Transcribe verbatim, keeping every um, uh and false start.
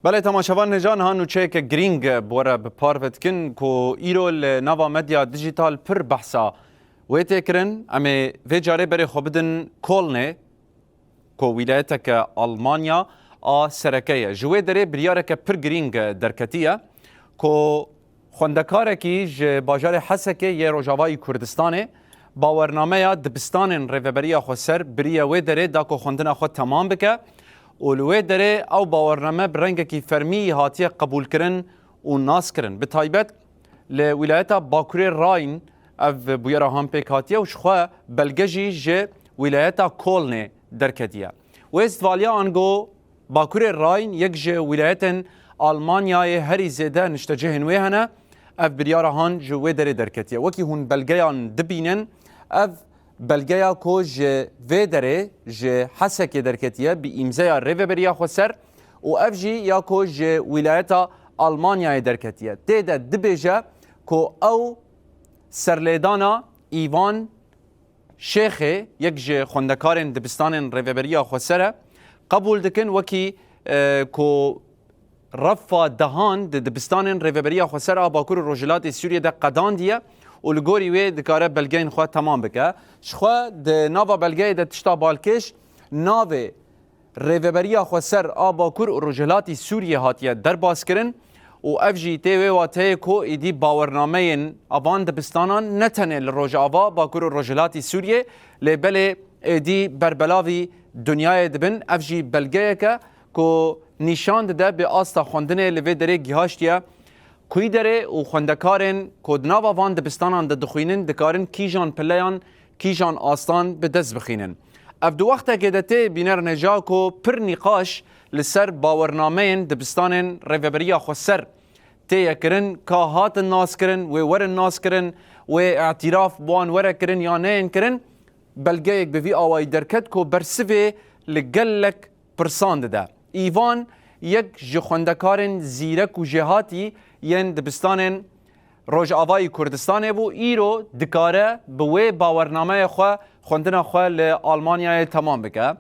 Belê temaşevan, hêja niha nûçeyeke girîng bi we re bi parve dikin ku îro li nava medya dijital pir behsa wê tê kirin. Em ê vê carê berê xwe bidin Kolnê, ku wîlayeteke Almanya a sereke ye. Ji wê derê biryareke pir girîng derketiye ku xwendekarekî ji bajarê Hesekê yê Rojavayî Kurdistanê bawernameya dibistanên Rêveberiya Xweser biriye wê derê da ku xwendina xwe temam bike û li wê derê ew bawername bi rengekî fermî hatiye qebûlkirin û naskirin. Bi taybet li wîlayeta Bakurê Rhein ev bûyera han pêk hatiye û ji xwe belge jî ji wîlayeta Kolnê derketiye. Wê stvalya ango Bakurê Rhein yek ji wîlayetên Almanyayê herî zêde niştecihên wê hene. Ev biryara han ji wê derê derketiye. Wekî hûn belgeyan dibînin, ev belgeya ku ji vê derê, ji Hesekê derketiye, bi îmzeya Rêveberiya Xweser û ev jî ya ku ji wîlayeta Almanyayê derketiye. Tê de dibêje ku ew serlêdana Îvan Şêxê, yek ji xwendekarên dibistanên Rêveberiya Xweser e, qebûl dikin wekî, e, ku refa dehan di dibistanên Rêveberiya Xweser a Bakur û Rojhilatê Sûriyê de qedandiye û li gorî wê dikare belgeyên xwe temam bike. Ji xwe di nava belgeyê de tişta balkêş navê Rêveberiya Xweser a Bakur û Rojhilatî Sûriyê hatiye derbaskirin û ev jî tê wê wateyê ku êdî bawernameyên avan dibistanan ne tenê li Rojava, Bakur û Rojhilatî Sûriyê, lê belê êdî berbelavî dinyayê dibin. Ev jî belgeyek e ku nîşan dide bi asta xwendinê li vê derê gihaştiye. Kuyî derê û xwendekarên ku di nava van dibistanan de dixwînin, dikarin kîjan pileyan, kîjan astan bi dest bixînin. Ev di wextekê de tê bîner neja ku pir nîqaş li ser bawernameyên dibistanên Rêveberiya Xweser tê ye kirin, ka hatin naskirin, wê werin naskirin, wê îtiraf bi wan were kirin ya neyên kirin, belgeyek bi vî awayî derket ku bersivê li gelek pirsan dide. Îvan yek ji xwendekarên zîrek û jêhatî yên dibistanên Rojavayî Kurdistanê bû, îro dikare bi wê bawernameyê xwe xwendina xwe li Almanyayê temam bike.